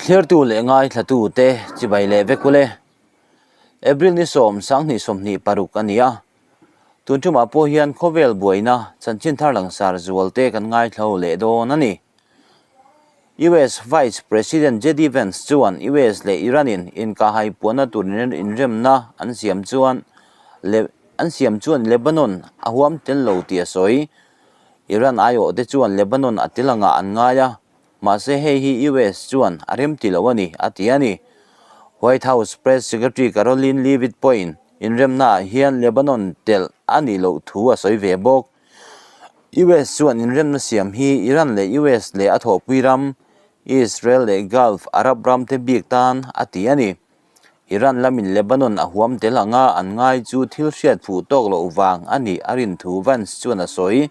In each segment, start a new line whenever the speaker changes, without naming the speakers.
Thlirtu leh ngaithlatute chibai leh vek ule. April ni sawm sanghnih 26 a ni a. Tun tumah pawh hian khawvel buaina chanchin thar langsar zualte kan ngaithlo leh dawn a ni. US Vice President JD Vance chuan US leh Iran-in inkahhai puanna tur inremna an siam chuan an siam chuan Lebanon a huam tel lo tih a sawi. Iran aiawhte chuan Lebanon a tel angah an ngai a, mahse hei hi US chuan a remti lo a ni, a ti a ni. White House Press Secretary Karoline Leavitt pawhin inremnaah hian Lebanon telh a nih loh thu a sawi ve bawk. US chuan inremna siam hi Iran leh US leh a thawhpui ram, Israel leh Gulf Arab ram te bik tan a ti a ni. Iran lamin Lebanon a huam tel anga an ngai chu thil hriat fuh tawk loh vang a nih a rin thu Vance chuan a sawi.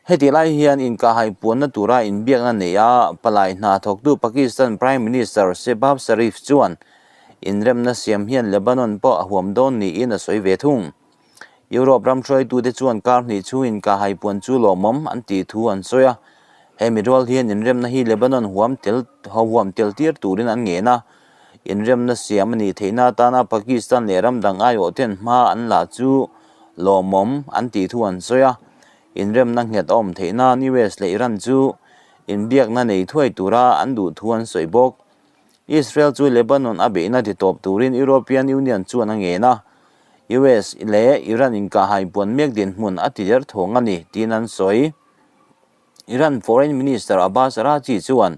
Hetih lai hian inkahhai puanna tura inbiakna nei a palai hna thawktu Pakistan Prime Minister Shehbaz Sharif chuan inremna siam hian Lebanon pawh a huam dawn niin a sawi ve thung. Europe ram hruaitute chuan kar hnih chhungin kahhai puan chu lawmawm an tih thu an sawi a, hemi rual hian inremna hi Lebanon huam tel huam tel tir turin an ngen a, inremna siam a nih theihna atana Pakistan leh ram dang aiawhten hma an la chu lawmawm an tih thu an sawi a, inremna nghet a awm theih nan US leh Iran chu inbiakna nei thuai tura an duh thu an sawi bawk. Israel chu Lebanon a beihna titawp turin European Union chuan a ngen a, US leh Iran inkahhai puan mek dinhmun a ti der thawng a ni, tiin an sawi. Iran Foreign Minister Abbas Araghchi chuan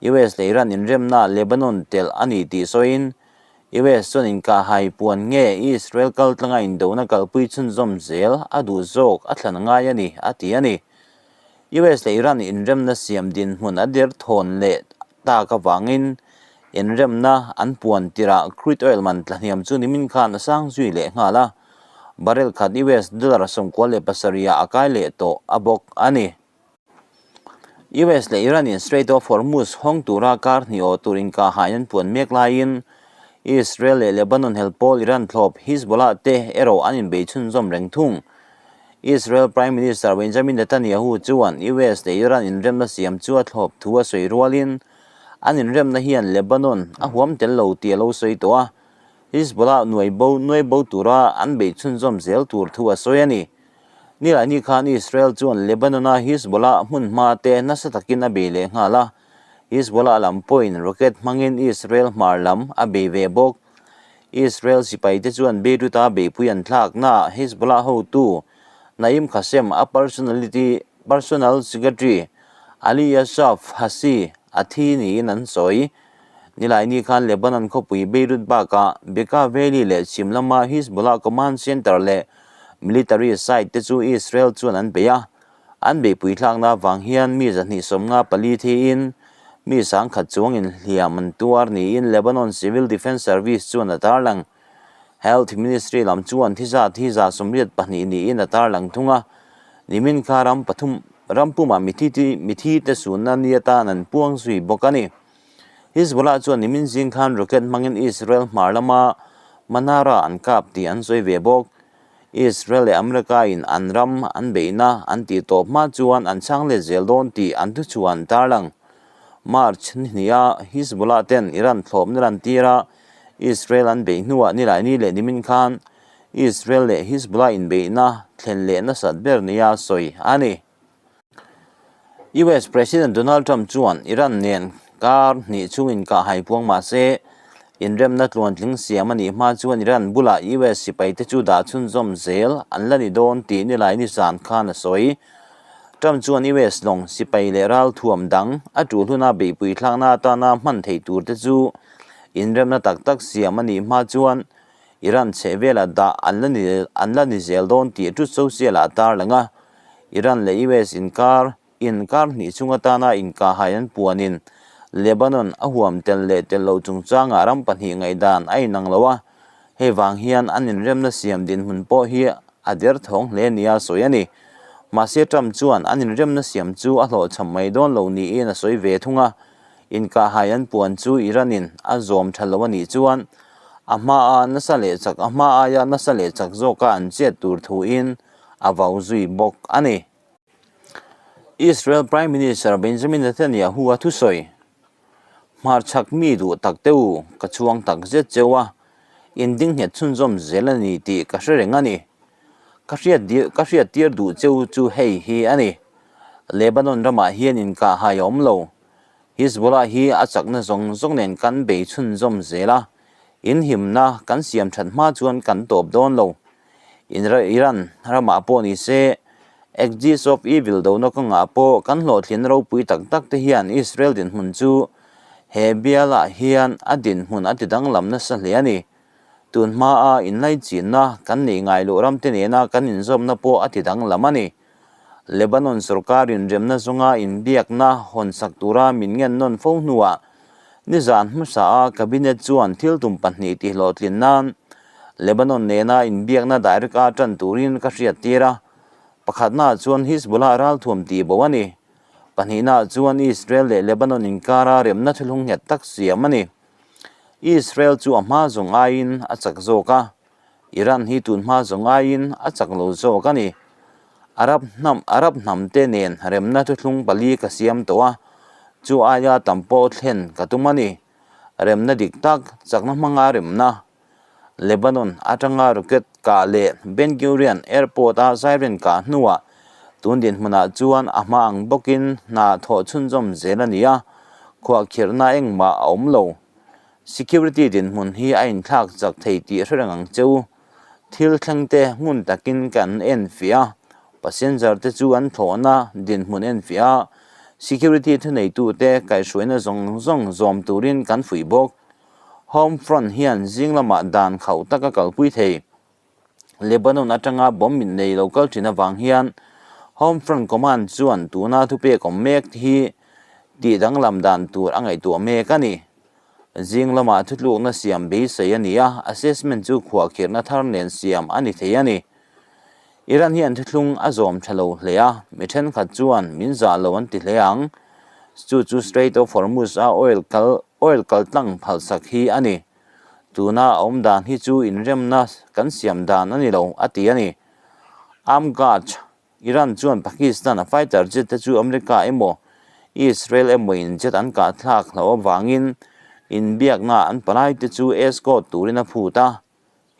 US leh Iran inremna Lebanon telh a ni tih sawiin, US chuan inkahhai puan nge Israel kaltlanga indona kalpui chhunzawm zel a duh zawk a thlan ngai a ni, a ti a ni. US leh Iran inremna siam dinhmun a der thawn leh tak avangin inremna an puan tirah crude oil man tlahniam chu nimin khan a sang zui leh nghal a, barrel khat US dollar 97 ah a kai leh tawh a bawk a ni. US leh Iran in Strait of Hormuz hawng tura kar hnih awh tur inkahhai an puan mek laiin Israel leh Lebanon hel pawl Iran thlawp Hezbollah te erawh an inbei chhunzawm reng thung. Israel Prime Minister Benjamin Netanyahu chuan US leh Iran inremna siam chu a thlawp thu a sawi rualin an inremna hian Lebanon a huam tel lo tih a lo sawi tawh a, Hezbollah nuai bo nuai bo tura an beih chhunzawm zel tur thu a sawi a ni. Nilaini khan Israel chuan Lebanon-a Hezbollah hmun hma te nasa takin a bei leh nghal a, Hezbollah lam pawhin rocket hmangin Israel hmar lam a bei ve bawk. Israel sipaite chuan Beirut-a beihpui an thlaknaah Hezbollah hotu Naim Qassem a personality personal secretary Ali Yasaf Hasi a thi niin an sawi. Nilaini khan Lebanon khawpui Beirut bakah Bekaa Valley leh chhim lama Hezbollah command center leh military site te chu Israel chuan an bei a. An beihpui thlakna avang hian mi 254 thiin mi 10,000 chuangin hliam an tuar niin Lebanon Civil Defence Service chuan a tarlang. Health Ministry lam chuan thi zat hi 82 niin a tarlang thung a, nimin kha ram pathum ram pumah mithi mithi te sunna ni atan an puang zui bawk a ni. Hezbollah chuan nimin zing khan rocket hmangin Israel hmar lama Manara an kap tih an sawi ve bawk. Israel leh America in an ram an beihna an tih tawp hma chuan an chhang let zel dawn tih an thuchhuah an tarlang. March ni hniha Hezbollah ten Iran thlawpna lantira Israel an beih hnuah Nilaini leh nimin khan Israel leh Hezbollah inbeihna thlen leh nasat ber nia sawi a ni. US President Donald Trump chuan Iran nen kar hnih chungin kahhai puang mah se, inremna tluantling siam a nih hma chuan Iran bulah US sipaite chu dah chhunzawm zel an la ni dawn tih nilai nizan khan a sawi. Trump chuan US lawng sipai leh ralthuam dang a tul huna beihpui thlakna atana hman theih turte chu inremna tak tak siam a nih hma chuan Iran chhehvelah dah an la ni an la ni zel dawn tih Truth Social-ah a tarlang a. Iran leh US inkar inkar hnih chung atana inkahhai an puanin Lebanon a huam tel leh tel loh chungchangah ram pahnih ngaihdan a inang lo a, hei vang hian an inremna siam dinhmun pawh hi a derthawng hle nia sawi a ni. Mahse Trump chuan an inremna siam chu a hlawhchham mai dawn lo niin a sawi ve thung a, inkahhai an puan chu Iran-in a zawm tha lo a nih chuan a hmaa nasa leh chak a hma aia nasa leh chak zawka an chet tur thuin a vau zui bawk a ni. Israel Prime Minister Benjamin Netanyahu a thusawi. Hmarchhak mi duh tak te u, ka chhuang tak zet cheu a, in ding nghet chhunzawm zel a ni tih ka hre reng a ni. Ka hriat ka hriat tir duh cheu chu hei hi a ni. Lebanon ramah hian inkahhai a awm lo. Hizbollah hi a chakna zawng zawng nen kan bei chhunzawm zel a, in himna kan siam that hma chuan kan tawp dawn lo. Iran ramah pawh ni se, Axis of Evil dona kawngah pawh kan hlawhtlinna ropui tak tak te hian Israel dinhmun chu he bialah hian a dinhmun a tidanglam nasa hle a ni. Tun hmaa inlaichinna kan neih ngai loh ramte nena kan inzawmna pawh a tidanglam a ni. Lebanon sorkar inremna zawnga inbiakna hawnsak tura min ngen nawn fo hnuah nizan hmasa a Cabinet chuan thil tum pahnih tihhlawhtlin nan Lebanon nena inbiakna direct a tan turin ka hriattir a, pakhatnaah chuan Hizbollah ralthuam tih bo a ni. Pahnihnaah chuan Israel leh Lebanon inkara remna thuthlung nghet tak siam a ni. Israel chu a hma zawng aiin a chak zawk a, Iran hi tun hma zawng aiin a chak lo zawk a ni. Arab hnam Arab hnamte nen remna thuthlung pali ka siam tawh a, chu aia tam pawh thlen ka tum a ni. Remna dik tak, chakna hmanga remna. Lebanon atanga rocket kah leh Ben Gurion Airport-a siren kah hnuah tun dinhmunah chuan a hma ang bawkin hna thawh chhunzawm zel a ni a, khuahkhirhna engmah a awm lo. Security dinhmun hi a inthlak chak thei tih hre reng ang che u. Thil thlengte ngun takin kan enfiah a, passenger te chu an thlawhna dinhmun enfiah a, security thuneitute kaihhruaina zawng zawng zawm turin kan fuih bawk. Home Front hian zing lamah dan khauh tak a kalpui thei. Lebanon atanga bomb mit nei lo kal thin avang hian Home Front Command chuan tuna thupek awm mek hi tih danglam dan tur a ngaihtuah mek a ni. Zing lamah thutlukna siam beisei a ni a, assessment chu khuahkhirhna thar nen siam a ni thei a ni. Iran hian thuthlung a zawm tha lo hle a, mi thenkhat chuan min zah lo an ti hle ang. Chu chu Strait of Hormuz a oil kal oil kal tlang phalsak hi a ni. Tuna a awm dan hi chu inremna kan siam dan a ni lo, a ti a ni. Amgach, Iran chuan Pakistan a fighter jet te chu America emaw Israel emaw in jet an kah thlak hlauh avangin inbiakna an palai te chu escort turin a phut a.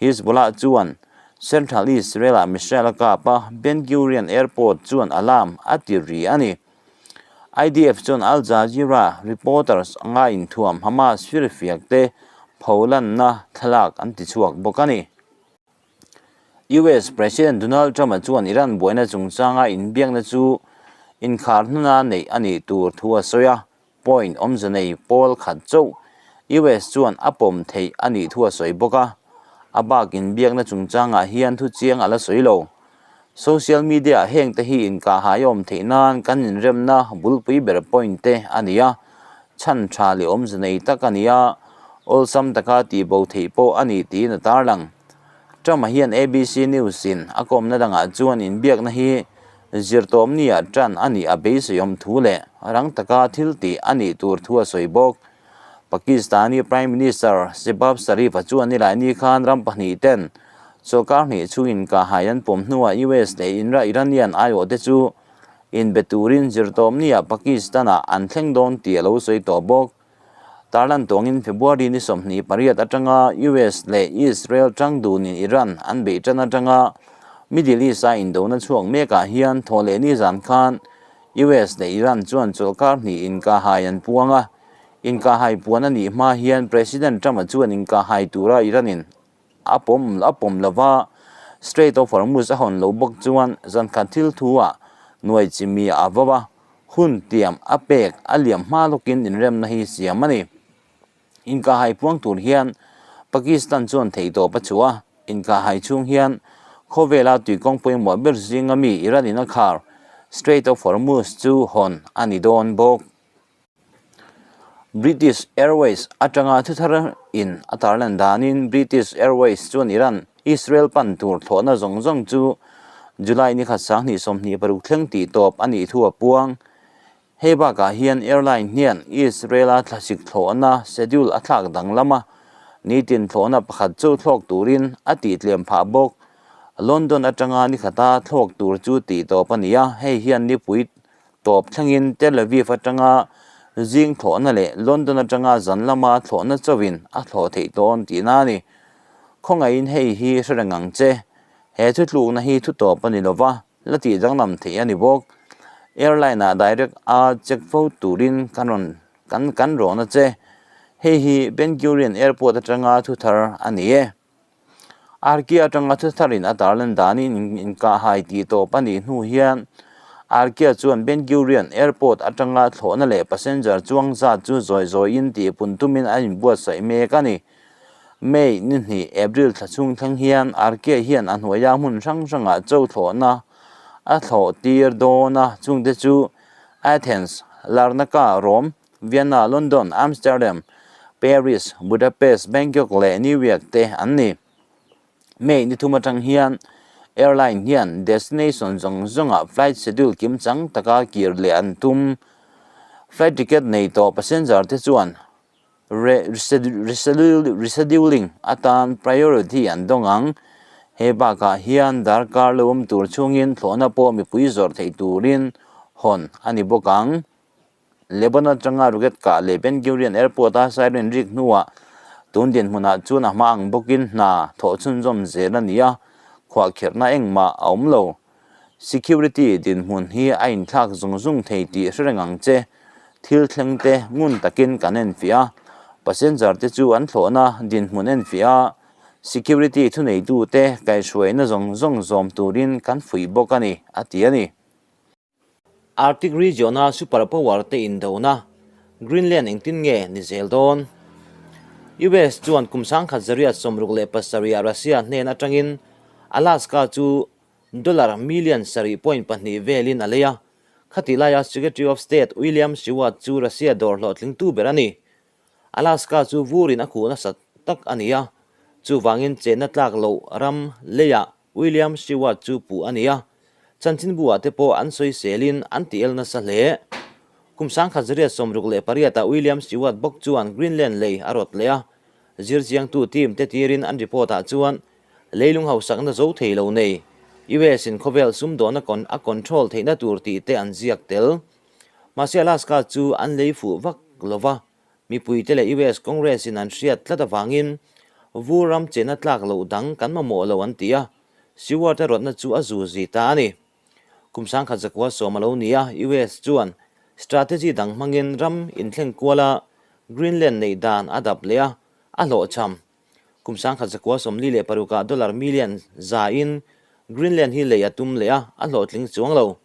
Hizbollah chuan Central Israel-ah missile a kap a, Ben Gurion Airport chuan alarm a ti ri a ni. IDF chuan Al Jazeera reporters anga inthuam Hamas firfiak te pholanna thlalak an ti chhuak bawk a ni. US President Donald Trump-a chuan Iran buaina chungchanga inbiakna chu inkhar hnuna neih a nih tur thu a sawi a. Point awmze nei pawl khat chauh US chuan a pawm theih a nih thu a sawi bawk a, a bak inbiakna chungchangah hian thu chiang a la sawi lo. Social media ah heng te hi inkahhai a awm theih nan kan inremna bulpui ber point te a ni a, chhan tha leh awmze nei tak a ni a, awlsam taka tihbo theih pawh a ni tiin a tarlang. Trump-a hian ABC News-in a kawmna dangah chuan inbiakna hi Zirtawmnia tan a nih a beiseiawm thu leh rang taka thil tih a nih tur thu a sawi bawk. Pakistani Prime Minister Shehbaz Sharif-a chuan nilaini khan ram pahnih ten sawrkar hnih chungin kahhai an pawm hnuah US leh Inra Iranian aiawhte chu inbe turin zirtawmnia Pakistan-ah an thleng dawn tih a lo sawi tawh bawk. Tarlan tawngin February ni 28 atanga US leh Israel tang dunin Iran an beih tan atanga Middle East-a indona chhuak mekah hian thaw leh ni zan khan US leh Iran chuan chawlhkar hnih inkahhai an puang a. Inkahhai puan a nih hma hian President Trump-a chuan inkahhai tura Iran-in a pawm a pawm lova Strait of Hormuz a hawn lo bawk chuan zankhat thil thu-ah nuai chimi a vau a. Hun tiam a pek a liam hma lawkin inremna hi siam a ni. Inkahhai puang tur hian Pakistan chuan theihtawp a chhuah a, inkahhai chhung hian khawvela tuikawng pawimawh ber zinga mi Iran in a khar Strait of Hormuz chu hawn a ni dawn bawk. British Airways atanga thuthar in a tarlan danin British Airways chuan Iran Israel pan tur thlawhna zawng zawng chu July ni khat 2026 thleng tih tawp a nih thu a puang. Hei bakah hian airline hian Israel-a thlasik thlawhna schedule a thlak danglam a, nitin thlawhna pakhat chu thlawk turin a tihtlem phah bawk. London atanga ni khata thlawk tur chu tih tawp a ni a, hei hian nipui tawp thlengin Tel Aviv atanga Zing thlawhna leh London atanga zan lama thlawhna chauhin a thlawh theih dawn tihna a ni. Khawngaihin hei hi hre reng ang che. He thutlukna hi thutawp a ni lova, la tih danglam theih a ni bawk. Airline ah direct a check fo turin kan rawn kan kan rawhna che. Hei hi Ben Gurion Airport atanga thuthar a ni e. Arkia atanga thutharin a tarlan danin inkahhai tih tawp a nih hnu hian Arkia chuan Ben Gurion Airport atanga thlawhna leh passenger chuang zat chu zawi zawiin tihpun tumin a inbuatsaih mek a ni. May ni hnih April thla chhung thleng hian Arkia hian a hnuaia hmun hrang hrangah cho thlawhna a thlawh tir dawn a, chungte chu Athens, Larnaca, Rome, Vienna, London, Amsterdam, Paris, Budapest, Bangkok leh New York te an ni. May ni thum atang hian airline hian destination zawng zawngah flight schedule kimchang taka kir leh an tum. Flight ticket nei tawh passenger te chuan rescheduling atan priority an dawng ang. He bakah hian darkar lo awm tur chhungin thlawhna pawh mipui zawrh theih turin hawn a ni bawk ang. Lebanon atanga rocket kah leh Ben Gurion Airport a siren rik hnuah tun dinhmunah chuan a hma ang bawkin hna thawh chhunzawm zel a ni a, khuahkhirhna engmah a awm lo. Security dinhmun hi a inthlak zung zung thei tih hre reng ang che. Thil thleng te ngun takin kan enfiah a, passenger te chu an thlawhna dinhmun enfiah a, security thuneitute kaihhruaina zawng zawng zawm turin kan fuih bawk a ni, a ti a ni. Arctic region-a super power te indona, Greenland engtin nge ni zel dawn? US chuan kum sangkhat zariat 67 ah Russia hnen atangin Alaska chu dollar million sarih point pahnih velin a lei a, khatih laia Secretary of State William Seward chu Russia dawr hlawhtlingtu ber a ni. Alaska chu vurin a khuh nasa tak a ni a, chuvangin chenna tlak loh ram leiah William Stewart chu puh a ni a, chanchinbu-ah te pawh an sawiselin an ti el nasa hle. Kum 1968 ah William Stewart bawk chuan Greenland lei a rawt leh a, zirchiangtu team te tirin an report ah chuan leilung hausakna zo thei lo nei, US in khawvel sumdawhna a control theihna tur tih te an ziak tel. Mahse Alaska chu an lei fuh vak lo va, Mipuite leh US Congress in an hriat tlat avangin vur ram chena tlak loh dang kan mamawh lo an ti a, Seward-a rawtna chu a zu zi ta a ni. Kum 1910 a lo ni a, US chuan strategy dang hmangin ram inthleng kuala Greenland neih dan a dap leh a, a hlawhchham. Kum 1946 ah dollar million za in Greenland hi lei a tum leh a, a hlawhtling chuang lo.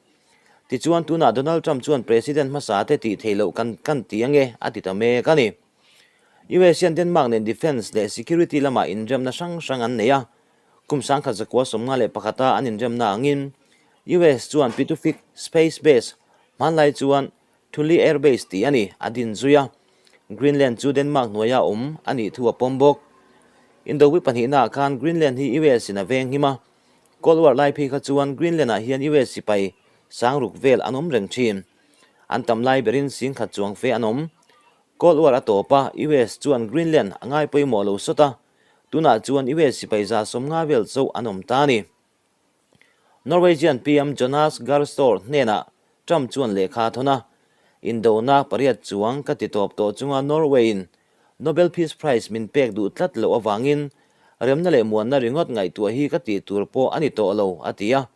Tichuan tunah Donald Trump chuan President hmasa te tih theih loh kan kan ti ange a ti ta mek a ni. US hian Denmark nen defence leh security lamah inremna hrang hrang an nei a, kum 1951 a an inremna angin US chuan Pituffik Space Base hmanlai chuan Thule Air Base tih a ni, a din zui a. Greenland chu Denmark hnuaia awm a nih thu a pawm bawk. Indopui pahnihnaah khan Greenland hi US in a veng him a. Cold War lai phei kha chuan Greenland ah hian US sipai sangruk vel an awm reng thin. An tam lai berin singkhat chuang fe an awm. Cold War a tawp a, US chuan Greenland a ngai pawimawh lo sawt a. Tunah chuan US sipai 150 vel chauh an awm ta a ni. Norwegian PM Jonas Gahr Store hnenah Trump chuan lehkha a thawn a, Indona pariat chuang ka ti tawp tawh chunga Norway-in Nobel Peace Prize min pek duh tlat loh avangin remna leh muanna ringawt ngaihtuah hi ka tih tur pawh a ni tawh lo, a ti a.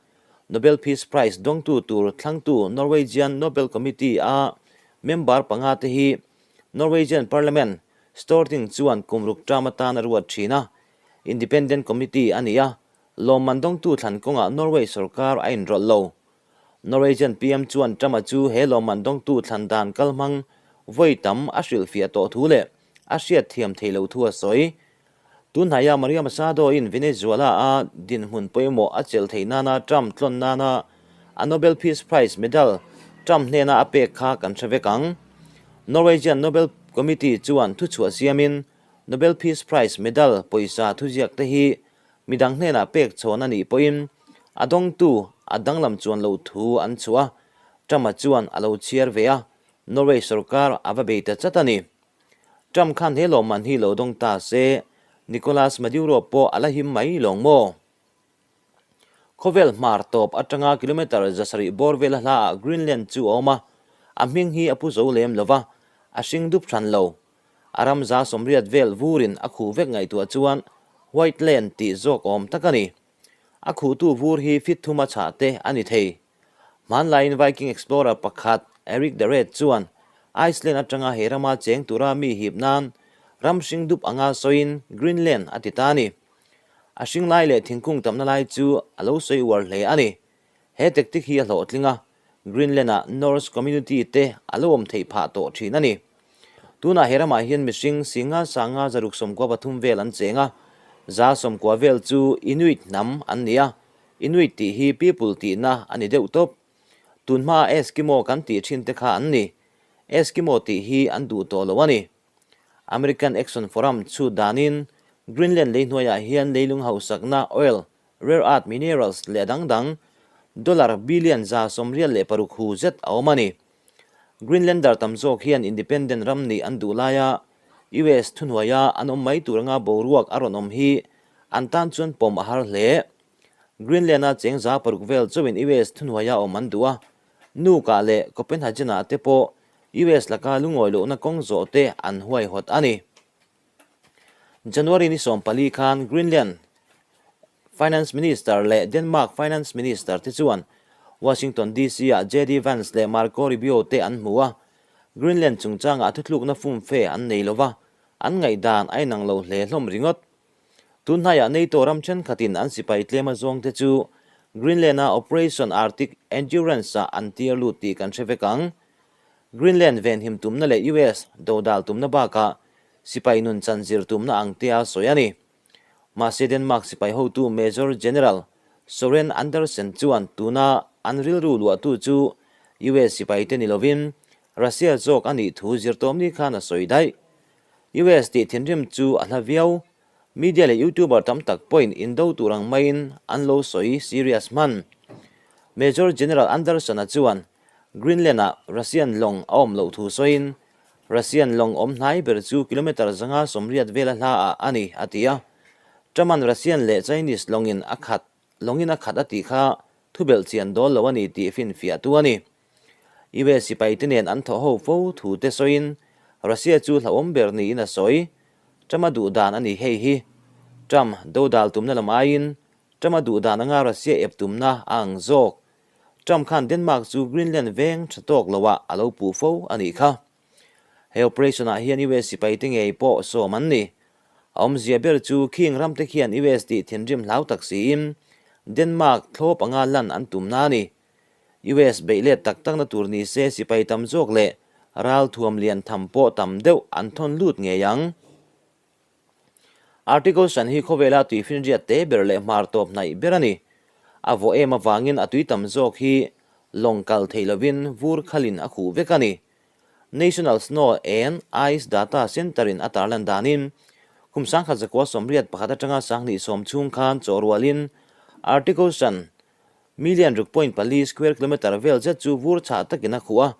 Nobel Peace Prize dawngtu tur thlangtu Norwegian Nobel Committee-a member panga te hi Norwegian Parliament, Storting chuan kum ruk term atan a ruat thin a, Independent Committee a ni a, Lawmman dawngtu thlan kawngah Norway sorkar a inrawlh lo. Norwegian PM chuan Trump-a chu he lawmman dawngtu thlan dan kalhmang vawi tam a hrilhfiah tawh thu leh a hriat thiam thei lo thu a sawi. Tunhnaia Maria Machado-in Venezuela-a dinhmun pawimawh a chelh theih nana Trump tlawn nana a Nobel Peace Prize medal Trump hnena a pek kha kan hre vek ang. Norwegian Nobel Committee chuan thuchhuah siamin Nobel Peace Prize medal pawisa thuziak te hi Midang hnenah pek chhawn a nih pawhin a dawngtu a danglam chuan lo thu an chhuah a, Trump-a chuan a lo chhiar ve a, Norway sorkar a va bei ta chat a ni. Trump khan he lawmman hi lo dawng ta se, Nicolas Maduro pawh a la him mai lawng maw? Khawvel hmar tawp atanga kilometre 700 bawr vela hlaah Greenland chu a awm a, a hming hi a pu zo lem lo va. A hring dup hran lo. A ram 180 vel vurin a khuh vek ngaihtuah chuan White Land tih zawk awm tak a ni. A khuhtu vur hi fit thuma chhah te a ni thei. Hmanlaiin Viking explorer pakhat Erik the Red chuan Iceland atanga he rama cheng tura mi hip nan ram hring dup anga sawiin Greenland a ti ta a ni. A hring lai leh thingkung tamna lai chu a lo sawi uar hle a ni. He tactic hi a hlawhtling a, Greenland-ah Norse community te a lo awm theih phah tawh thin a ni. Tunah he ramah hian mihring singa sanga 693 vel an cheng a, 90% vel chu Inuit hnam an ni a, Inuit tih hi people tihna a ni deuh tawp. Tun hmaa Eskimo kan tih thin te kha an ni. Eskimo tih hi an duh tawh lo a ni. American Action Forum chhut danin Greenland lei hnuaiah hian leilung hausakna oil, rare earth minerals leh a dang dang dollar billion 186 hu zet a awm a ni. Greenlander tam zawk hian independent ram nih an duh laia US thuhnuaia an awm mai tur anga boruak a rawn awm hi an tan chuan pawm a har hle. Greenland-a cheng 600 vel chauhin US thuhnuaia awm an duh a, Nuuk-ah leh Copenhagen-ah te pawh US laka lungawi lohna kawng zawh te an huaihawt a ni. January ni 14 khan Greenland Finance Minister leh Denmark Finance Minister te chuan Washington DC-ah JD Vance leh Marco Rubio te an hmu a, Greenland chungchangah thuthlukna fumfe an nei lova, an ngaihdan a inang lo hle hlawm ringawt. Tun hnaiah NATO ram thenkhatin an sipai tlem a zawngte chu Greenland-a Operation Arctic Endurance-ah an tir lut tih kan hre vek ang. Greenland venhim tumna leh US dodal tumna bakah sipai nun chan zir tumna ang tia sawi a ni. Mahse Denmark sipai hotu Major General Soren Andersen chuan tuna an rilru luahtu chu US sipaite ni lovin Russia zawk a nih thu zirtawmni khan a sawi daih. US tih thinrim chu a hla viau. Media leh YouTuber tam tak pawhin indo tur ang maiin an lo sawi serious hman. Major General Anderson-a chuan Greenland-ah Russian lawng a awm loh thu sawiin, Russian lawng awm hnai ber chu kilometre 180 vela hlaah a ni, a ti a. Trump-a'n Russian leh Chinese lawngin a khat lawngin a khat a tih kha thubelh chian dawl lo a ni tih finfiahtu a ni. US sipaite nen an thawh ho fo thu te sawiin Russia chu hlauhawm ber niin a sawi. Trump-a duh dan a ni hei hi. Trump dodal tumna lam aiin Trump-a duh dan anga Russia ep tumna a ang zawk. Trump khan Denmark chu Greenland veng tha tawk loah a lo puh fo a nih kha. He operation-ah hian US sipaite ngei pawh sawm an ni. A awmzia ber chu khing ramte khian US tih thinrim hlau tak siin Denmark thlawp anga lan an tumna a ni. US beih let tak takna tur ni se sipai tam zawk leh ral thuam lian tham pawh tam deuh an thawn lut ngei ang. Arctic Ocean hi khawvela tuifinriat te ber leh hmar tawp hnaih ber a ni. A vawh em avangin a tui tam zawk hi lawng kal thei lovin vur khalin a khuh vek a ni. National Snow and Ice Data Centre-in a tarlan danin kum 1981 atanga 2010 chhung khan chawhrualin Arctic Ocean Million 6.4 square kilometre vel zet chu vur chhah takin a khuh a,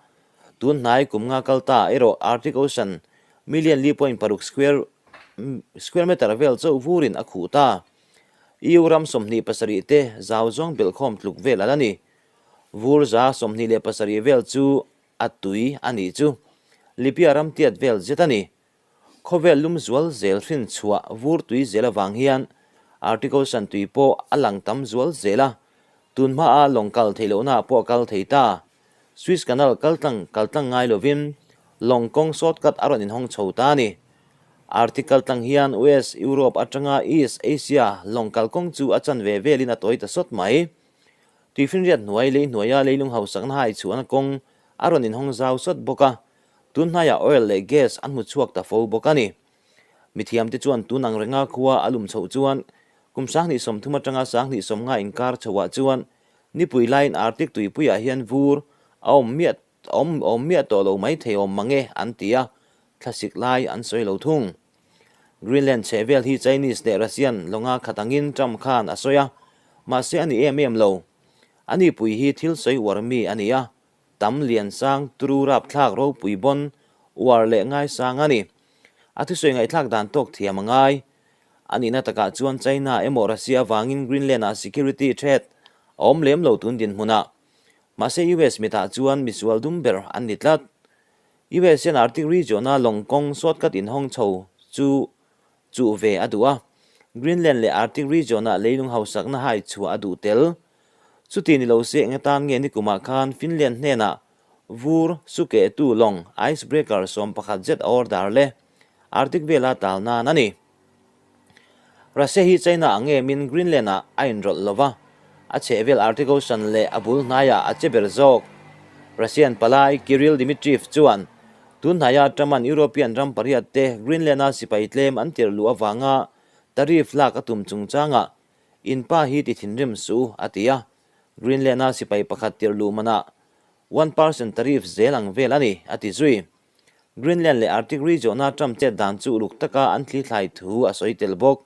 tun hnai kum nga kal ta erawh Arctic Ocean million 4.6 square square metre vel chauh vurin a khuh ta. EU ram 27 te zau zawng belhkhawm tluk vel a la ni. Vur 27% vel chu a tui a nih chu. Libya ram tiat vel zet a ni. Khawvel lum zual zel hrin chhuah vur tui zel avang hian Arctic Ocean tui pawh a lang tam zual zel a, tun hmaa lawng kal theih lohnaah pawh a kal thei ta. Suez Canal kaltlang kaltlang ngai lovin lawng kawng shortcut a rawn inhawng chho ta a ni. Arctic kaltlang hian US, Europe atanga East Asia lawng kalkawng chu a chanve velin a tawi ta sawt mai. Tuifinriat hnuai lei hnuaia leilung hausakna hai chhuahna kawng a rawn inhawng zau sawt bawk a, Tun hnaiah oil leh gas an hmu chhuak ta fo bawk a ni. Mithiamte chuan tun ang renga khua a lum chhoh chuan kum 2030 atanga 2050 inkar chhohah chuan nipui laiin Arctic tuipuiah hian vur a awm miah awm awm miah tawh lo mai thei awm mang e an ti a, thlasik lai an sawi lo thung. Greenland chhehvel hi Chinese leh Russian lawnga khat angin Trump khan a sawi a, mahse a ni em em lo. A nipui hi thil sawi uar mi a ni a, Tam lian sang turu rapthlak ropui bawn uar leh ngaisang a ni. A thusawi ngaihthlak dan tawk thiam a ngai. A nihna takah chuan China emaw Russia avangin Greenland-ah security threat a awm lem lo tun dinhmunah. Mahse US mitah chuan misual dum ber an ni tlat. US hian Arctic region-a lawng kawng shortcut inhawng chho chu chuh ve a duh a, Greenland leh Arctic region-ah leilung hausakna hai chhuah a duh tel. Chuti ni lo se eng atan nge nikumah khan Finland hnenah vur sukehtu lawng icebreaker 11 zet a order le Arctic vela tal nan a ni. Russia hi China ang emin Greenland-ah a inrawlh lo va, a chhehvel Arctic Ocean leh a bul hnaiah a che ber zawk. Russian palai Kirill Dmitriev chuan tun hnaia Trump-a'n European ram pariat te Greenland-a sipai tlem an tirh luh avanga tariff lak a tum chungchangah in pa hi ti thinrim suh a ti a, Greenland-a sipai pakhat tirh luh manah 1% tariff zel ang vel a ni, a ti zui. Greenland leh Arctic region-a Trump chet dan chu uluk taka an thlithlai thu a sawi tel bawk.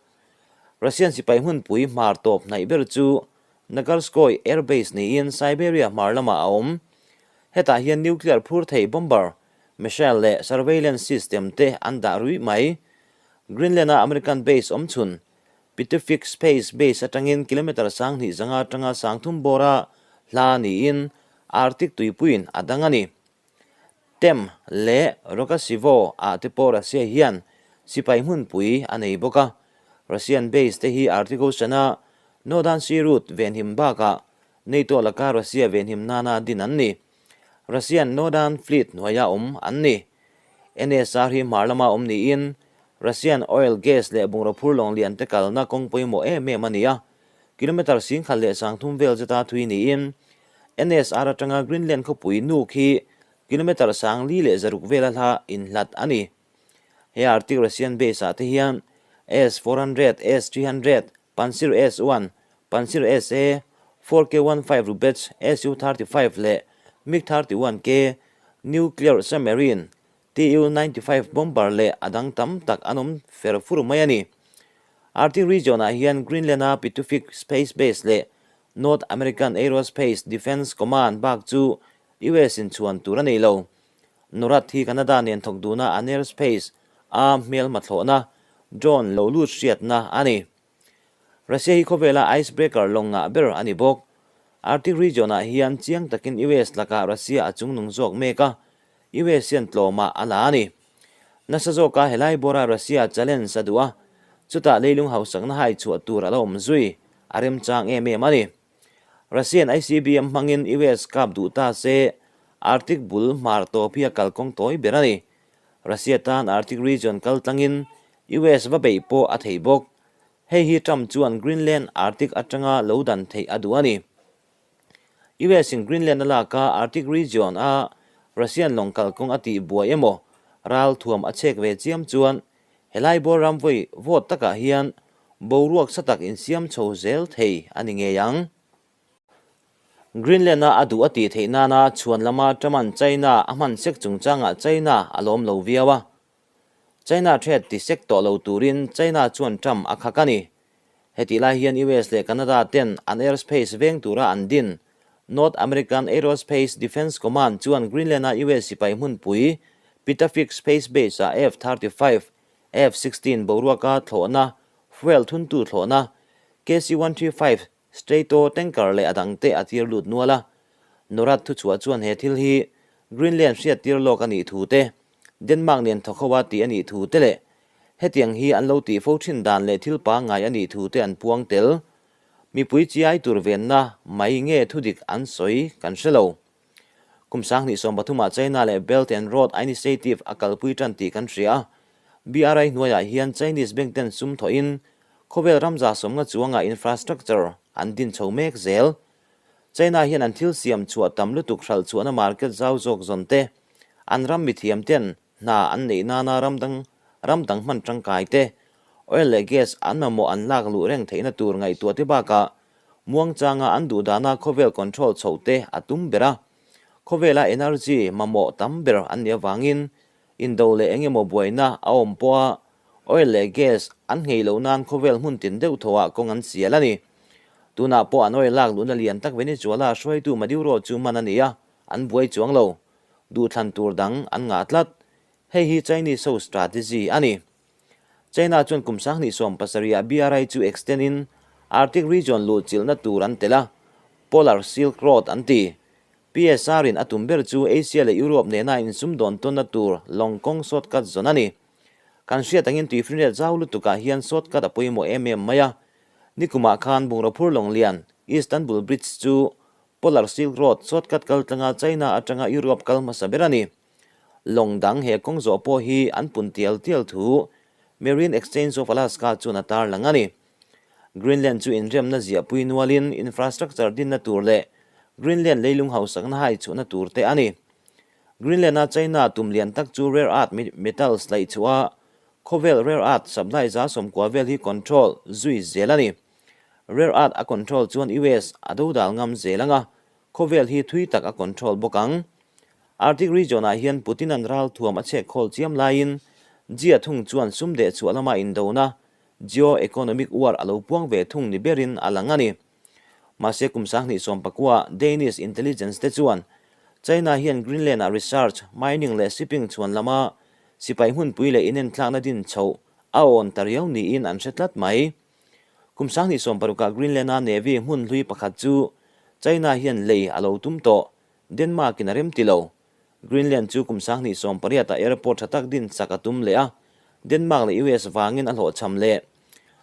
Russian sipai hmunpui hmar tawp hnaih ber chu Nagarskoy Air Base niin Siberia hmar lamah a awm. Hetah hian nuclear phur thei bomber, missile leh surveillance system te an dah ruih mai. Greenland-a American base awmchhun Pituffik Space Base atangin kilometre 2500 atanga 3000 bawra hla niin Arctic tuipuiin a dang a ni. Tem leh Rokasivo ah te pawh Russia hian sipai hmunpui a nei bawk a. Russian base te hi Arctic Ocean a Northern Sea Route venhim bakah NATO laka Russia venhim nana din an ni. Russian Northern Fleet hnuaia awm an ni. NSR hi hmar lama awm niin Russian oil, gas leh bungraw phur lawng lian te kalna kawng pawimawh em em a ni a. Kilometre 1300 vel zeta thui niin NSR atanga Greenland khawpui Nuuk hi kilometre 4100 vela hla inhlat a ni. He Arctic Russian base ah te hian S-400, S-300, Pantsir S-1, Pantsir SA, 4K-15 Rubezh, Su-35 leh MiG-31K nuclear submarine, Tu-95 bomber leh a dang tam tak an awm fer fur mai a ni. Arctic region ah hian Greenland-a Pituffik Space Base leh North American Aerospace Defense Command bak chu US in chhuan tur a nei lo. NORAD hi Canada nen thawk duna an airspace a hmelma thlawhna, drone, lo lut hriatna a ni. Russia hi khawvela icebreaker lawng ngah ber a ni bawk. Arctic region-ah hian chiang takin US lakah Russia a chungnung zawk mek a, US hian tlawmah a la a ni. Nasa zawka helai bawra Russia challenge a duh a, chutah leilung hausakna hai chhuah tur a la awm zui a remchang em em a ni. Russian ICBM hmangin US kap duh ta se Arctic bul hmar tawp hi a kalkawng tawi ber a ni. Russia tan Arctic region kal tlangin US va beih pawh a thei bawk. Hei hi Trump chuan Greenland Arctic atanga lo dan theih a duh a ni. US in Greenland a lak a, Arctic region a Russian lawng kalkawng a tih buai emaw ral thuam a chhek ve chiam chuan helai bawr ram vawi vawt takah hian boruak sa tak insiam chho zel thei a ni ngei ang. Greenland a a duh a tih theih nana chhuan lama Truman China a hman sek chungchangah China a lawm lo viau a. China threat ti sek tawh lo turin China chuan Trump a khak a ni. Hetih lai hian US leh Canada ten an airspace veng tura an din North American Aerospace Defense Command chuan Greenland-a US sipai hmunpui Pituffik Space Base-ah F-35, F-16 boruaka thlawhna, fuel thuntu thlawhna, KC-135 Strato tanker leh a dangte a tir lut nual a. NORAD thuchhuah chuan he thil hi Greenland hriattir lawk a nih thu te, Denmark nen thawk ho a tih a nih thu te leh hetiang hi an lo tih fo thin dan leh thil pangngai a nih thu te an puang tel. Mipui chiai tur venna mai nge thudik an sawi kan hre lo. Kum 2013 ah China leh Belt and Road Initiative a kalpui tan tih kan hria a. BRI hnuaiah hian Chinese bank ten sum thawhin khawvel ramza sawmnga chuangah infrastructure an din chho mek zel. China hian an thil siam chhuah tam lutuk hralh chhuahna market zau zawk zawn te, an ram mithiam ten hna an neih nana ram dang ram dang hman tangkai te, oil leh gas an mamawh an lak luh reng theihna tur ngaihtuah te bakah muangchanga an duh dana khawvel control chhoh te a tum ber a. Khawvela energy mamawh tam ber an nih avangin indo leh eng emaw buaina a awm pawha oil leh gas an nghei loh nan khawvel hmun tin deuh thawhah kawng an sial a ni. Tunah pawh an oil lak luhna lian tak Venezuela hruaitu Maduro chu man a ni a, an buai chuang lo. Duhthlan tur dang an ngah tlat. Hei hi Chinese ho strategy a ni. China chuan kum 2017 ah BRI chu extend in Arctic region luhchilhna tur an tel a, Polar Silk Road an ti. PSR in a tum ber chu Asia leh Europe nena insumdawn tawnna tur lawng kawng shortcut zawn a ni. Kan hriat angin tuifinriat zau lutukah hian shortcut a pawimawh em em mai a. Nikumah khan bungraw phur lawng lian Istanbul Bridge chu Polar Silk Road shortcut kal tlanga China atanga Europe kal hmasa ber a ni. Lawng dang he kawng zawh pawh hi an pun tial tial thu Marine Exchange of Alaska chuan a tarlang a ni. Greenland chu inremna ziahpui nualin infrastructure dinna tur leh Greenland leilung hausakna hai chhuahna tur te a ni. Greenland-a China tum lian tak chu rare earth metals laih chhuah a, khawvel rare earth supply 90% vel hi control zui zel a ni. Rare earth a control chuan US a dodal ngam zel ang a, khawvel hi thui tak a control bawk ang. Arctic region-ah hian Putin-a'n ralthuam a chhek khawl chiam laiin Jia thung chuan sum deh chhuah lama indona Geo-economic war a lo puang ve thung ni berin a lang a ni. Mahse kum 2019 Danish intelligence te chuan China hian Greenland-ah research, mining leh shipping chhuan lama sipai hmunpui leh inenthlakna din chhoh a awn ta riau niin an hre tlat mai. Kum 2016 Greenland-a Navy hmun hlui pakhat chu China hian lei a lo tum tawh, Denmark-in a remti lo. Greenland chu kum 2018 ah airport tha tak din chak a tum leh a, Denmark leh US vangin a hlawhchham leh.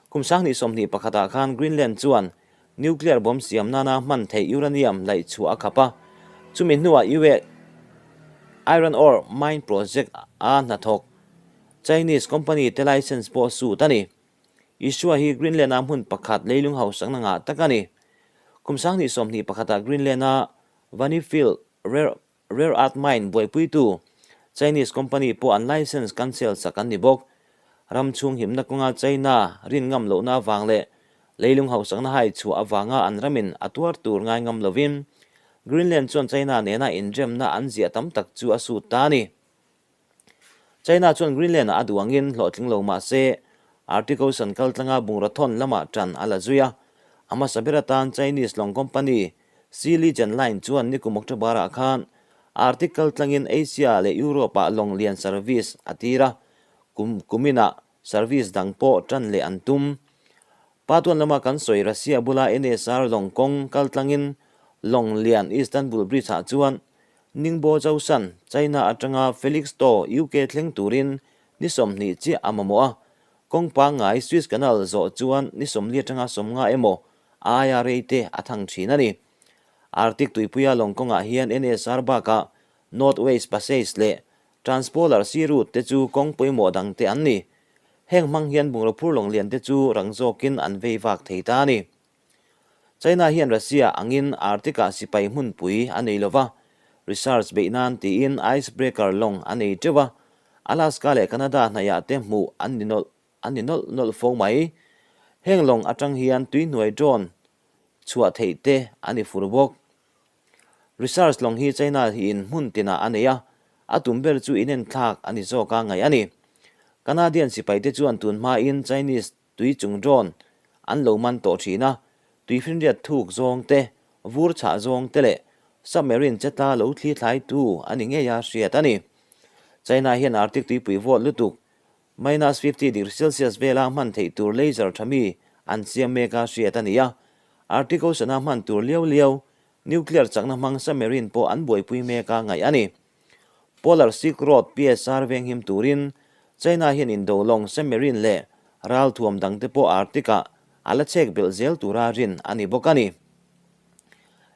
Kum 2021 ah khan Greenland chuan nuclear bomb siam nana hman theih uranium laih chhuah a khap a, chumi hnuah US iron ore mine project a hnathawk Chinese company te license pawh sut a ni. Isua hi Greenland-a hmun pakhat leilung hausakna ngah tak a ni. Kum 2021 ah Greenland-a Vanifil Rare Rare Earth Mine buaipuitu Chinese company pawh an license cancel sak an ni bawk. Ram chhung himna kawnga China rin ngam lohna avang leh leilung hausakna hai chhuah avanga an ramin a tuar tur ngai ngam lovin Greenland chuan China nena inremna an ziah tam tak chu a sut ta a ni. China chuan Greenland-ah a duh angin hlawhtling lo mah se, Arctic Ocean kaltlanga bungraw thawn lamah ṭan a la zui a. A hmasa ber atan Chinese lawng company Sea Legend Line chuan nikum October-ah khan Arctic kaltlangin Asia leh Europe-ah lawng lian service a tir a, kum kuminah service dang pawh ṭan leh an tum. Patuan lama kan sawi Russia bula NSR lawng kawng kaltlangin lawng lian Istanbul Bridge-ah chuan Ningbo Zhoushan, China atanga Felixstowe, UK thleng turin ni 20 chiah a mamawh a, kawng pangngai Suez Canal zawh chuan ni 40 atanga 50 emaw aia rei te a thang thin a ni. Arctic tuipuia lawng kawngah hian NSR bakah North West Passage leh Transpolar Sea Route te chu kawng pawimawh dang te an ni. Heng hmang hian bungraw phur lawng lian te chu rang zawkin an vei vak thei ta a ni. China hian Russia angin Arctic-ah sipai hmunpui a nei lova, research beih nan tiin icebreaker lawng a nei teuh a, Alaska leh Canada hnaihah te hmuh an ni nawlh an ni nawlh nawlh fo mai. Heng lawng atang hian tuihnuai drone chhuah theih te a ni fur bawk. Research lawng hi China hiin hmun tinah a nei a, a tum ber chu inenthlak a ni zawk a ngaih a ni. Canadian sipaite chuan tun hmain Chinese Tui chung drone an lo man tawh thin a, tuifinriat thuk zawng te, vur chhah zawng te leh submarine chetla lo thli thlaitu a ni ngei a hriat a ni. China hian Arctic tuipui vawt lutuk, minus 50 degree Celsius vela hman theih tur laser tha mi an siam mek a hriat a ni a, Arctic Ocean-a hman tur liau liau nuclear chakna hmang submarine pawh an buaipui mek a ngaih a ni. Polar Silk Road PSR venghim turin China hian indo lawng submarine leh ralthuam dangte pawh Arctic-ah a la chek belh zel tura rin a ni bawk a ni.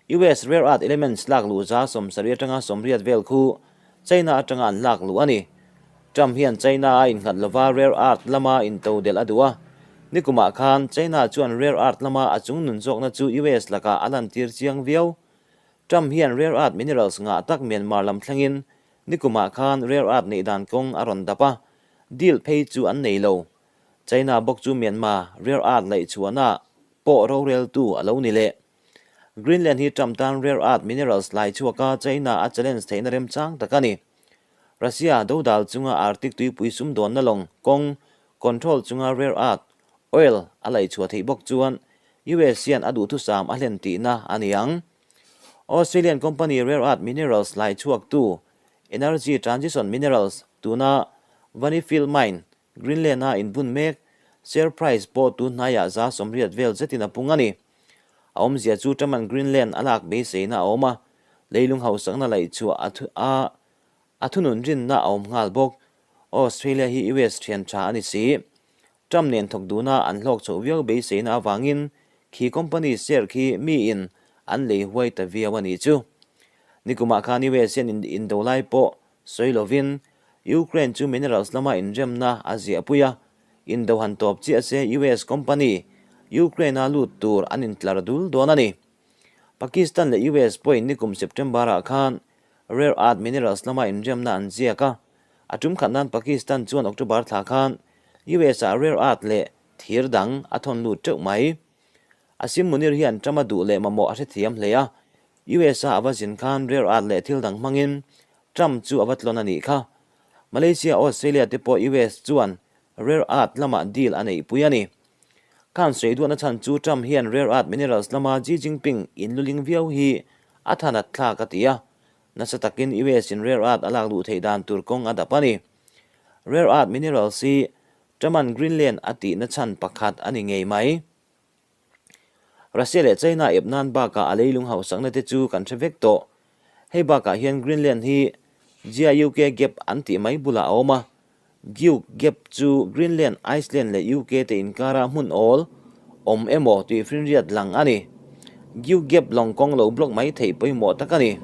US rare earth elements lak luh 70% atanga 80 vel khu China atanga an lak luh a ni. Trump hian China a innghat lova rare earth lama intodelh a duh a. Nikumah khan China chuan rare earth lama a chungnun zawkna chu US lakah a lantir chiang viau. Trump hian rare earth minerals ngah tak Myanmar lam thlengin nikumah khan rare earth neih dan kawng a rawn dap a, deal phei chu an nei lo. China bawk chu Myanmar rare earth laih chhuahna pawh roreltu a lo ni leh. Greenland hi Trump tan rare earth minerals lai chhuaka China a challenge theihna remchang tak a ni. Russia dodal chunga Arctic tuipui sumdawnna lawng kawng control chunga rare earth oil a laih chhuah theih bawk chuan US hian a duhthusam a hlen tihna a ni ang. Australian company rare earth minerals lai chhuaktu Energy Transition Minerals tuna Vanifil Mine, Greenland-a inbun mek, share price pawh tun hnaiah 80% vel zetin a pung a ni. A awmzia chu Truman Greenland a lak beiseina a awm a. Leilung hausakna laih chhuah a a a thunun rinna a awm nghal bawk. Australia hi US thian tha a ni si. Trump nen thawk duna an hlawk chhoh viau beiseina avangin khi company share khi miin an lei huai ta viau a nih chu. Nikumah khan US hian indo lai pawh sawi lovin Ukraine chu minerals lama inremna a ziahpui a, indo han tawp chiah se US company Ukraine-a lut tur an intlar dul dawn a ni. Pakistan leh US pawhin nikum September-ah khan rare earth minerals lama inremna an ziak a, a tum khat nan Pakistan chuan October thla khan US-ah rare earth leh thir dang a thawn lut teuh mai. Asim Munir hian Trump-a duh leh mamawh a hrethiam hle a, US-a a va zin khan rare earth leh thil dang hmangin Trump chu a va tlawn a nih kha. Malaysia, Australia te pawh US chuan rare earth lamah deal a neihpui a ni. Khan sawi duahna chhan chu Trump hian rare earth minerals lama Xi Jinping inluling viau hi a thanat thlak a ti a, nasa takin US in rare earth a lak luh theih dan tur kawng a dap a ni. Rare earth minerals hi Trump-a'n Greenland a tihna chhan pakhat a ni ngei mai. Russia leh China ep nan bakah a leilung hausakna te chu kan hre vek tawh. Hei bakah hian Greenland hi GIUK Gap an tih mai bulah a awm a. GIUK Gap chu Greenland, Iceland leh UK te inkara hmun awl awm emaw tih finriat lang a ni. GIUK Gap lawng kawng lo block mai theih pawimawh tak a ni.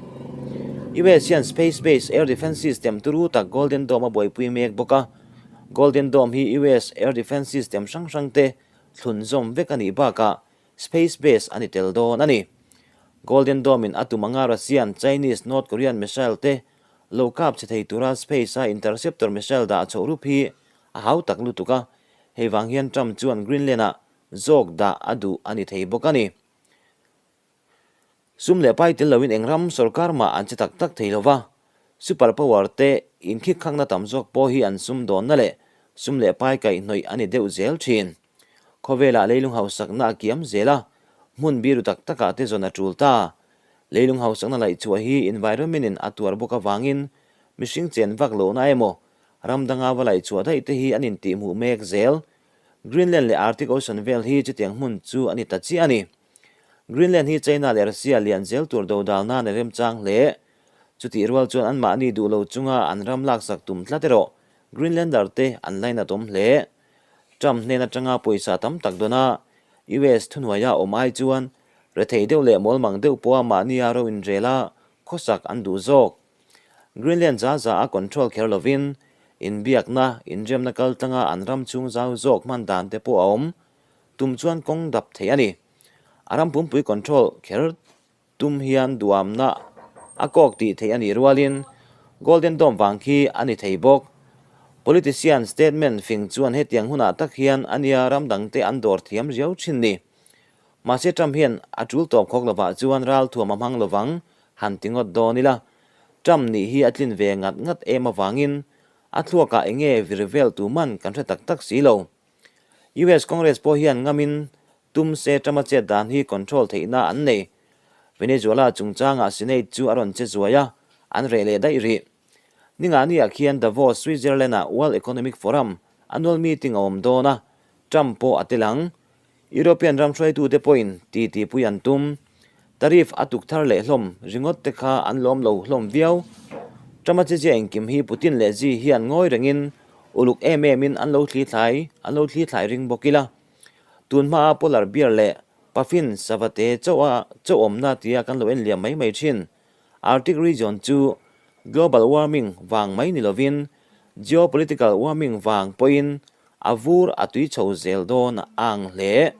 US hian space-based air defence system turu tak Golden Dome a buaipui mek bawk a. Golden Dome hi US air defence system hrang hrang te thlunzawm vek a nih bakah Space Base a ni tel dawn a ni. Golden Dome in a tum anga Russian, Chinese, North Korean missile te lo kap che thei tura space a interceptor missile dah chhoh rup hi a hau tak lutuk a, hei vang hian Trump chuan Greenland ah zawk dah a duh a ni thei bawk a ni. Sum leh pai tel loin eng ram sorkar mah an che tak tak thei lo va, super power te inkhikhakna tam zawk pawh hi an sum dawnna leh sum leh pai kaihhnawih a ni deuh zel thin. Khawvelah leilung hausakna a kiam zel a, hmun biru tak takah te zawn a tul ta. Leilung hausakna laihchhuah hi environment in a tuar bawk avangin mihring chen vak lohna emaw ram danga va laihchhuah daih te hi an intihhmuh mek zel. Greenland leh Arctic Ocean vel hi chutiang hmun chu a ni ta chiah a ni. Greenland hi China leh Russia lian zel tur dodal nan a remchang hle. Chutih rual chuan anmahni duh lo chunga an ram laksak tum tlat erawh Greenlander te an lainat awm hle. Trump hnen atanga pawisa tam tak dawn a, US thuhnuaia awm ai chuan rethei deuh leh mawlmang deuh pawha mahnia ro inrel a khawsak an duh zawk. Greenland za za a control kher lovin inbiakna, inremna kaltlanga an ram chhung zau zawk hman dan te pawh a awm. Tum chuan kawng dap thei a ni. A ram pumpui control kher tum hian duamna a kawk tih theih a nih rualin Golden Dome vang khi a ni thei bawk. Politician statement fing chuan hetiang hunah tak hian a nia ram dangte an dawr thiam riau thin ni. Mahse Trump hian a tul tawp khawk lovah chuan ralthuam a hmang lovang han ti ngawt dawn ila. Trump nih hi a tlin ve ngat ngat em avangin a thluakah enge vir vel tu man kan hre tak tak si lo. US Congress pawh hian ngamin tum se Trump-a chet dan hi control theihna an nei. Venezuela chungchangah Senate chu a rawn che zuai a, an reh leh daih rih. Ningahniah khian Davos, Switzerland-ah World Economic Forum annual meeting a awm dawn a, Trump pawh a tel ang. European ram hruaitute pawhin titipui an tum. Tariff a tuk thar leh hlawm ringawt te kha an lawm lo hlawm viau. Trump-a chezia engkim hi Putin leh Xi hian ngawi rengin uluk em emin an lo thli thlai an lo thli thlai ring bawk ila. Tun hmaa polar bear leh puffin savate chauha chauh awmna tia kan lo en liam mai mai thin. Arctic region chu global warming vang mai ni lovin geopolitical warming vang pawhin a vur a tui chho zel dawn a ang hle.